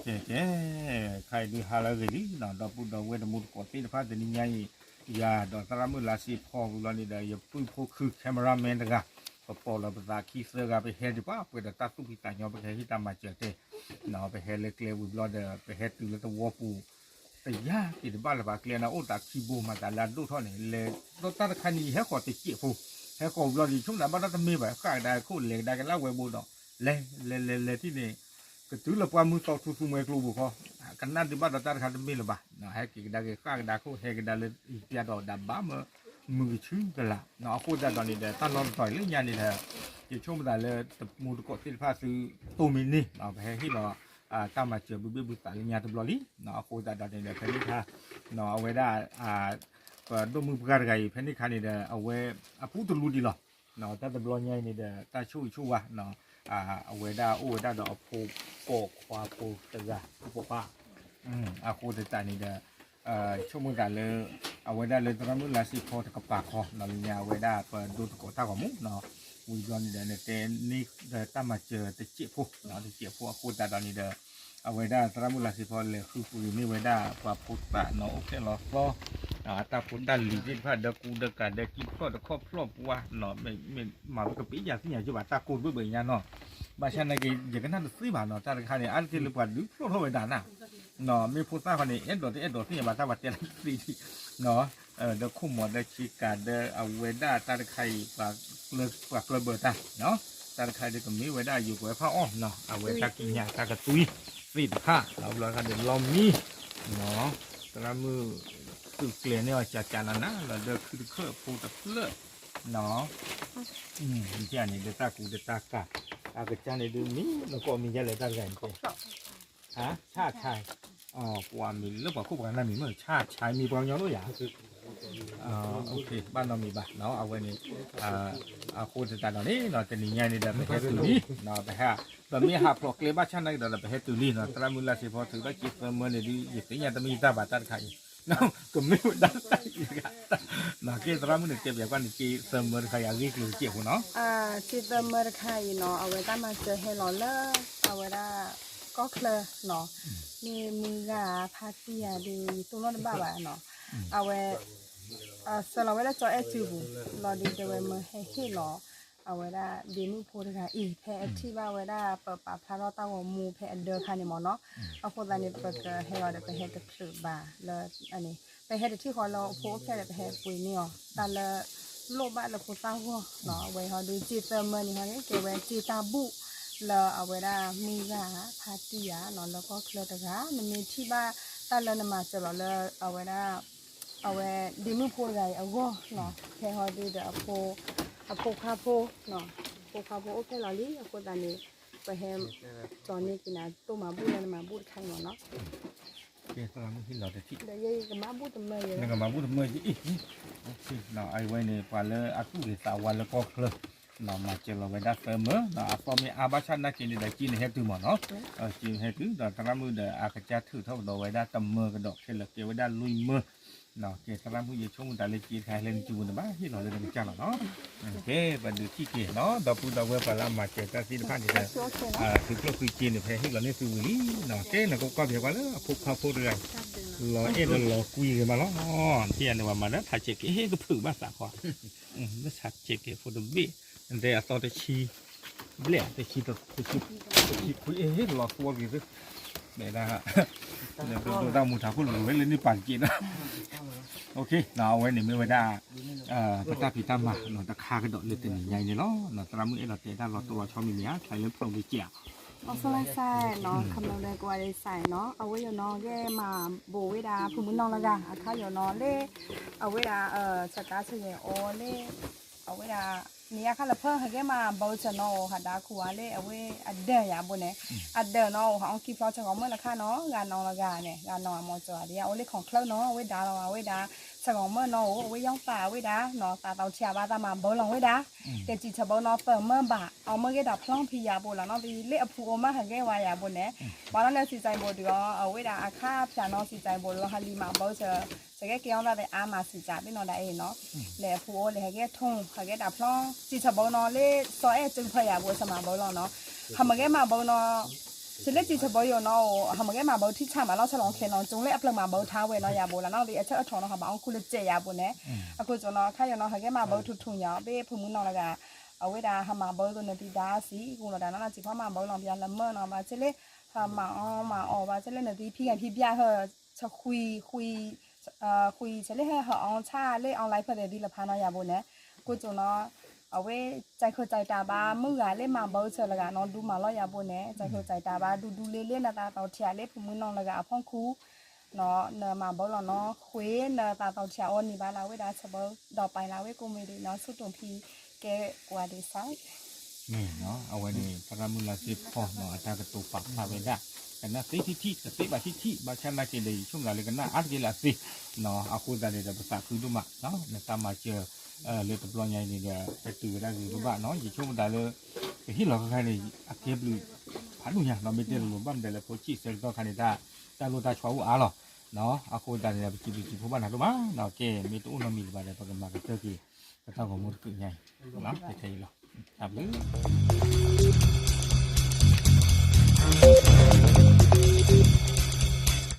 ကဲကဲ, ခဲအံၤဒုးဟါလၢအဂ့ၤလံနီၤ, ဒီပုၢ်ဒီဝဲၢ်တံၤသကိးသ့ၣ်တဖၣ် တနံၤညါအံၤ ယၤဒီးသရၣ်မုၣ်လါစ့ဖီဝံၤလီၤန့ၣ်ဒီး ယပုၢ်ဖိခု cameraman တဂၤ ပပိာ်လီၤပသးခံသၢဂၤ ပဟဲဒံးပှၤပှဲၤဒီးတၢ်သူၣ်ဖှံသးညီ ပကဟဲဟ့ၣ်တၢ်မၤစၢၤတဲ, ပဟဲလၢကျဲဝံၤဘျီဒီး ပဟဲတုၤလၢသဝီပူၤ တယါက့ၤတဘၣ်လၢၤဘၣ် ကျဲန့ၣ် အိၣ်သးခံဘိမၤသးလၢအဒိၣ်ထီၣ်န့ၣ် လဲၤဒီးတၢ်တခါန့ၣ် ယဟဲဃီၤတစဲးဖိ, ဟဲဃီၤဘျီဒီး ဆိကမိၣ်သးဘၣ်တၢ်တမ့ၢ်ဘၣ် ဃၣ်ကဒါခိၣ်လဲၤကဒါက့ၤလၢဝဲဘိဒီး လဲၤလဲၤလဲၤလဲၤထံၣ်န့ၣ် ကတုၤလၢပှၢ်မုၢ်သီထူသူမှဲကျိပူၤဃီ, ကနၣ်ဒုးဘၣ်ဒီးတၢ်တခါတမ့ၢ်လၢၤဘၣ်, ဟဲက့ၤကဒါက့ၤဃၣ်ကဒါခိၣ် ဟဲကဒါလၢယပျၢ်ဒီးဒၣ်ဘၣ်မၢ မုၢ်ကဆူကလာ်, အဃိသတးဒီးန့ၣ်ဒီး တၢ်နီတတီၤအံၤလၢညါန့ၣ်ဒီး ယဆိကမိၣ်သးလၢတံၤသကိးသ့ၣ်တဖၣ်သုတိၢ်မံန့ၢ် ပဟဲဟ့ၣ်လီၤ တၢ်မၤစၢၤဘုဘ့ၣ်ဘုသးလၢညါတဘျီလံ, အဃိသတးဒီးန့ၣ်ဒီး ဖဲန့ၣ်ခါ အဝဲဒၣ် ပဒိၣ်မုၢ်ပှၢ်တဂၤအံၤ ဖဲန့ၣ်ခါန့ၣ်ဒီး အဝဲအပူတလူဒံးလီၤ, တၢ်တဘျီညါအံၤန့ၣ်ဒီး တၢ်ဆိၣ်ဂ့ၤဆိၣ်ဝါ အဝဲဒၣ်အိၣ်ဝဲဒၣ်ဒီးအဖိပိာ်ခွါဖိတဂၤ ဖိပိာ်ခွါ အဃိသတးန့ၣ်ဒီး ဆိကမိၣ်သးလၢ အဝဲဒၣ်လၢသရၣ်မုၣ်လါစ့ဖီတကပၤဃီ လၢညါအဝဲဒၣ်ပဒိၣ်သကိးတၢ်ဂီၤမူ ဝံၤဘျီန့ၣ်ဒီး နတဲန့ၢ်ဒီးတၢ်မၤစၢၤတစဲးဖိ တစဲးဖိအဃိသတးဒီးန့ၣ်ဒီး အဝဲဒၣ်သရၣ်မုၣ်လါစ့ဖီလဲၤဃုပှ့ၤန့ၢ်ဝဲဒၣ်ပှၤဖိသၣ်နီၤ အိၣ်ဖျဲၣ်လီၤသီ အတၢ်ဖိတၢ်လံၤသ့ၣ်တဖၣ် ဒီးကူဒီးကၤ ဒီးကံဖျီၣ်တခီၣ်ဖျီၣ်ပှၤနီၤ မ့ၢ်မၤဝဲကပ့ၤယၤသ့ၣ်ညါက့ဘၣ် တၢ်ကိၢ်တဘၢၣ်ဘၢၣ်ညါနီၤ ဘၣ်ဆၣ်နာ်က့ ယကနၣ်တသ့ဘၣ်နီၤ တၢ်တခါန့ၣ် အါတက့ၢ်လၢပှၤဒုးဖျိထီၣ်ဝဲဒၣ်နၤ မ့ၢ်ဖိသၣ်ဃီန့ၣ် အဲၣ်ဒိးတအဲၣ်ဒိးသ့ၣ်ညါဘၣ် တၢ်ပှၤတဲလၢသ့ဒံး ဒီးခိၣ်မီၤဒီးဆ့ကၤဒီးအဝဲဒၣ်တၢ်တခါအံၤ ပှၤကျၢၢ်ပှၤကျၢၢ်ဘၢတၢ် တၢ်တခါအံၤဒီးကမ့ၢ်ဝဲဒၣ်ယိၤပဝဲဖးအီၣ်နီၤ အဝဲတၢ်ကံးညာ်တၢ်ကသွံသ့ၣ်တဖၣ် ဘျီတခါဒီးလီမံ သုးကျဲၤန့ၢ်အီၤကကနနလီၤ ဒီးခုတခၢၣ်ဖိတဖျၢၣ် န့ၣ်ဒီးတၢ်ကူဒီးတၢ်ကၤ အကစၢ်န့ၣ်ဒုးမံ နကိးမံၤဒ်လဲၣ်တၢ်တဂၤန့ၣ်တဲ ဆၣ်ဆါ ပှၤမံၤလၢပှၤခိၣ်ပှၤနၢ်မံၤမ့ၢ် ဆၣ်ဆါမံၤပှၤကညီဒိၣ်ယၤ ဘၣ်နီတမံၤဘၣ် အဝဲန့ၣ် အဃိသတးဒီးန့ၣ် တနံၤညါန့ၣ်ဒီး ပဟဲတုၤလံ ပဟဲ ပမ့ၢ်ဟးဖျိးကျဲဘၣ်ဆၣ်နာ်က့ဒီး ပဟဲတုၤလံနီၤ သရၣ်မုၣ်လါစ့ဖီထုးဘၣ်က့သၢမၢန့ၣ်ဒုး ယသ့ၣ်ညါတမ့ၢ်ယတၢ်ဘၣ်တၢ်တခါအံၤ ကမ့ၢ်ဝဲဒၣ်တၢ်အံၤတဂၤ ကဲသရၣ်မုၣ်န့ၣ်တဲပၠးကွၢ်န့ၣ် က့သၢမၢတခါအံၤ အဂ့ၢ်ကျိၤတစဲးဖိနီၤ က့သၢမၢတခါအံၤနီၤ အဝဲတၢ်မၤစၢၤဟဲလီၤလၢ အဝဲဒၣ် ကီၢ်ချၢနီၤ မ့ၢ်မုၢ်ဂၤဖါတံၢ်ယၤဒုး ယတိၢ်နီၣ်တဘၣ်ဘၣ်နီၤ အဝဲ ဆှၢလီၤဝဲလၢကၠီအဲၣ်စုပူၤ လီၤဒုးတဲဝဲမၢဟဲဟ့ၣ်လီၤ အဝဲဒၣ်ဒ့မုၣ်ဖိတဂၤအံၤ ဖဲအထံၣ်ဘၣ်ဝဲဒၣ်ပပာ်ဖျါထီၣ်တၢ်ဂီၤမူဖဲအဒၢခါန့ၣ်မ့ၢ်နီၤ အဃိသတးန့ၣ် ပကဟဲလီၤဒီးပဟဲတချုးဘၣ်လၢ ပဟဲတထံၣ်ဃီလၢအဖိအိၣ်ဖျဲၣ်ဒီး ပဟဲပှ့ၤန့ၢ်အီၤ တၢ်လၢ လိၣ်ဘၣ်လၢဖိသၣ်ဂီၢ်နီၤ အဝဲဟီဒုး က့သၢမၢန့ၣ်ဟီန့ၣ် ကဲဝဲက့တၢ်ဘူၣ် လၢအဝဲဒၣ်မုၢ်ဂၤဖါတံၢ်ယၤနီၤ လၢကီၢ်ချၢတဂၤ နမ့ၢ်ထံၣ်ဘၣ်တၢ်လၢနမၤစၢၤလီၤလၢ အဝဲဒၣ် အဝဲဒ့မုၣ်ဖိတဂၤအံၤအဂီၢ်နီၤ ဖဲဟီဒုးဒီးအဖိ အဖိခွါဖိ ဖိခွါဖိအိၣ်ဖျဲၣ်လီၤလံ အဃိသတးန့ၣ် ပဟဲ ကၠီန့ၢ်က့ၤနၤ တိၢ်မၤဘူၣ်လၢနမၤဘူၣ်တခါအံၤမ့ၢ်နီၤ ကမၤဘူၣ်တမၢ နကမၤဘူၣ်တမၢအံၤ အဝဲန့ၣ် ပှၤလၢအသူၣ်ဂ့ၤသးဝါလၢကီၢ်ချၢ မၤစၢၤလီၤဝဲဒၣ်သၢမၢ အသီမ့ၢ်အါဘၣ်ဆၣ်နာ်က့န့ၣ်ဒီး က့နဟဲတုၤမ့ၢ်နီၤ က့နဟဲတုၤဒီးသရၣ်မုၣ်ဒီးအကစၢ်ထုးထီၣ်ကဒီးဝဲဒၣ်တမၢကဒီးခဲလၢာ်ကဲဝဲဒၣ်လွံၢ်မၢ ကဲသရၣ်မုၣ်ယဆိကမိၣ်တၢ်လၢက့တခါဟဲလၢနစုပူၤန့ၣ်ဘၣ် ဟ့ၣ်လီၤလၢနကစၢ်လီၤနီၤ ကဲ ပဒုးထံၣ်က့ၤနီၤ ဒီပုၢ်ဒီဝဲၢ်ပှၤလၢအမၤစၢၤတၢ်သ့ၣ်တဖၣ်န့ၣ်ဒီး သုကျိၣ်သုစ့န့ၣ် ဖဲဟ့ၣ်လီၤန့ၢ်သုဝံၤလံနီၤ ကဲနကကွၢ်ပှဲၤကွၢ်လၢအဖိခွါဖိတဂၤ လီၤအဲၣ်ဒီးလီၤကွံဂ့ၤမးလီၤ ထံၣ်ယၤန့ၣ် ပှၤမၤလၢထးဆဲးက့ၤ ဟ့ၣ်ကဖုးဘၣ်သးခီ လၢထးဆဲးက့ၤဖိတဘ့ၣ် နတဲအသီတဆံ ဘျဲၣ် တဆံ တဆံခွံ ဟ့ၣ်လီၤသီက့ၤသု မ့ၢ်ဒၣ် ဒိၣ်ဒိၣ်တၢ်မူထးခိၣ်လိၤဝဲလၢန့ၣ်ပာ်တက့ၢ်နီၤ အဝဲန့ၣ်မ့ၢ်ဝဲဒၣ် ပတၢ်ဖံးတၢ်မၤတခါကဒီးလၢတနံၤညါအံၤန့ၣ်လီၤ. သရၣ်မုၣ်အဲၣ်ဒိးတဲတၢ်လီၤတိၢ်လီၤဆီမံၤမံၤဧါ ခဲလၢဖျိးက့ၤက့ၤဧါ အီစၣ်လၢစၢ်နီၤ ခမီဒီးကိးဂၤဒဲးစဲးနီၤ အဝဲယနီၤဂ့ၢ်မၤဘိးဝဲဒၣ် ဖုမုၢ်နီၢ်လၢဂၤ အခါယနီၤလၢ အဝဲဒၣ် ဆကါဆဂဲၤအီၤလၢ အဝဲဒၣ် မ့ၢ်ယါခါလၢဖၢဟဲက့ၤမၤဘၢဆၢနီၤ အိၣ်ဟးဒါခူဧါလၢ အဝဲအဒၢးယၤဘိန့ၣ် အဒၢးနီၤ အိၣ်ဟးအီၣ်ကံၢ်ဖျီဆၢဂီၤမုၢ်လၢခါနီၤ ဂၤနီၤလၢဂၤန့ၣ် ဂၤနီၤအမိၢ်ကၠီၤဒ်အအိၣ်လၢခီၣ်ချၢနီၤ အဝဲဒါလီၤ အဝဲဒၣ် ဆၢဂီၤမုၢ်နီၤ အိၣ်အဝဲယီၣ်သးဝဲဒၣ်နီၤ သးသီထံအဘၣ်သးမၤဘၢလီၤဝဲဒၣ် ကဲစံးဆၢဘၢနီၤသၢမၢဘၣ် အီၣ်မၢဂ့ၤတၢ်ဖျီဖံးယၤဘိလီၤနီၤ လၢအဖုအိၣ်မးဟဲက့ၤဝဲယၤဘိန့ၣ် ပှၤနီၤလၢစံးစၢ်ဘိဒုးအီၤ အဝဲဒၣ်အခါဖၠၣ်နီၤစံးစၢ်ဘိလီၤ ဟးလံမၤဘၢဆၢ စကဲက့ၤအီၣ်သးသ့ၣ်အါမးစံးစၢ်သ့ၣ်နီၤဒ်အံၤနီၤ လဲၤအဖုအိၣ်လဲၤဟဲက့ၤထိၣ် ဟဲက့ၤတၢ်ဖျီ စံးဆၢဘၢနီၤလၢ စီၤအဲၣ်စုဖၢယၤဘိဆၢမၤဘၢလီၤနီၤ ဟးမၢဂ့ၤမၤဘၢနီၤ ဆဲးလၢစံးဆၢဘၢယိာ်နီၤ ဟမ့ၢ်ဂဲမၤဘၢထံဆးမးလီၤ ဆၢလီၤခဲနီၤ ကၠိလၢအပျၢၤမၤဘၢထါဝဲနီၤ ယၤဘိလၢနီၤ လၢအဆၢအထီၣ်နီၤ ဟဘၣ်အီၣ်ခူလၢစဲးယၤဘိန့ၣ် အဃိကၠိနီၤ ခါယိာ်နီၤ ဟဂဲမၤဘၢထူထူညါ ဘ့ၣ်ဖုမုၢ်နီၤလၢဂၤ အဝဲဒၣ်ဟမၤဘၢသိးနသံဒါစံး ကအိၣ်လီၤတၢ်နီၤ စံးဖီမၤဘၢလီၤ ပယၤလၢမၢ်နီၤ ဘၣ်ဆဲးလၢ ဟမၤအီမၤအီဘၣ်ဆဲးလၢနသံဖံဂၤဖံဘၣ်ဟၢ ဆဃံ ဃံ ဃံ ဆဲးလၢဟဲဟၢအီဆၣ်လၢ online ဖဲသ့ၣ်သံလၢဖးနီၤယၤဘိန့ၣ် ကၠိနီၤ အဝဲ စဲးခိၣ်စဲးတၢ်ဘၣ် မုၢ်ဂၤလၢမၤဘၢဆၢလၢဂၤနီၤ ဒူမးလီၤယၤဘိန့ၣ် စဲးခိၣ်စဲးတၢ်ဘၣ် ဒူဒူလ့လ့နသးသီထံးလၢဖုမုၢ်နီၤလၢဂၤအဖီခိၣ် နမၤဘၢလီၤနီၤ ဃ့နသးသီထံးအီၤန့ၣ်ဘၣ်လၢအဝဲဒၣ်ဆၢဘၢဒီးပာ်လၢအဝဲကိးမံၤဒံးနီၤ ဆူတိၢ်ဖံကဲကွၢ်ဒံးစၢ် မ့ၢ်နီၤ အဝဲန့ၣ် သရၣ်မုၣ်လၢသ့ၣ်ဖီနီၤ အတၢ်ကတိၤပာ်ဖျါဝဲဒၣ် ကနၣ်သ့ထံထံ တသ့ဘၣ်ထံထံ ဘၣ်ဆၣ်နာ်က့ဒီး ယဆိကမိၣ်သးလၢကနၣ်အါတက့ၢ်လၢအသ့ အဃိသတးန့ၣ်ဒီး ပသးခုဒိၣ်မး နတၢ်မၤစၢၤ လၢတဘျီညါအံၤန့ၣ်ဒီး ပတုာ်ဝဲဒၣ်ဂ့ၤဒိၣ်ဘၣ်နီၤ ယဆိကမိၣ်သးလၢ ပဟ့ၣ်လီၤခါခါန့ၣ် အကဲဘျုးဖးဒိၣ်ညါနီၤ မ့ၢ်တဲလိၤလိၤ ဘၣ်မနုၤလဲၣ် ဖိဆံးဆၢကတီၢ်ခါန့ၣ် တၢ်လိၣ်တၢ်ဆီအိၣ်အါလီၤ အဃိသတးန့ၣ်ဒီး ပစံးဘျုးစံးဖှိၣ်ဘၣ်နၤဒိၣ်မးနီၤ ကဲ မ့ၢ်တအိၣ်နီတမံၤလၢၤဘၣ်ဒီး ပကမၤကတၢၢ်က့ၤ ပတၢ်ဂီၤမူတကုးညါအံၤ ကဲခဲအံၤလီၤ တၢ်ဘျုး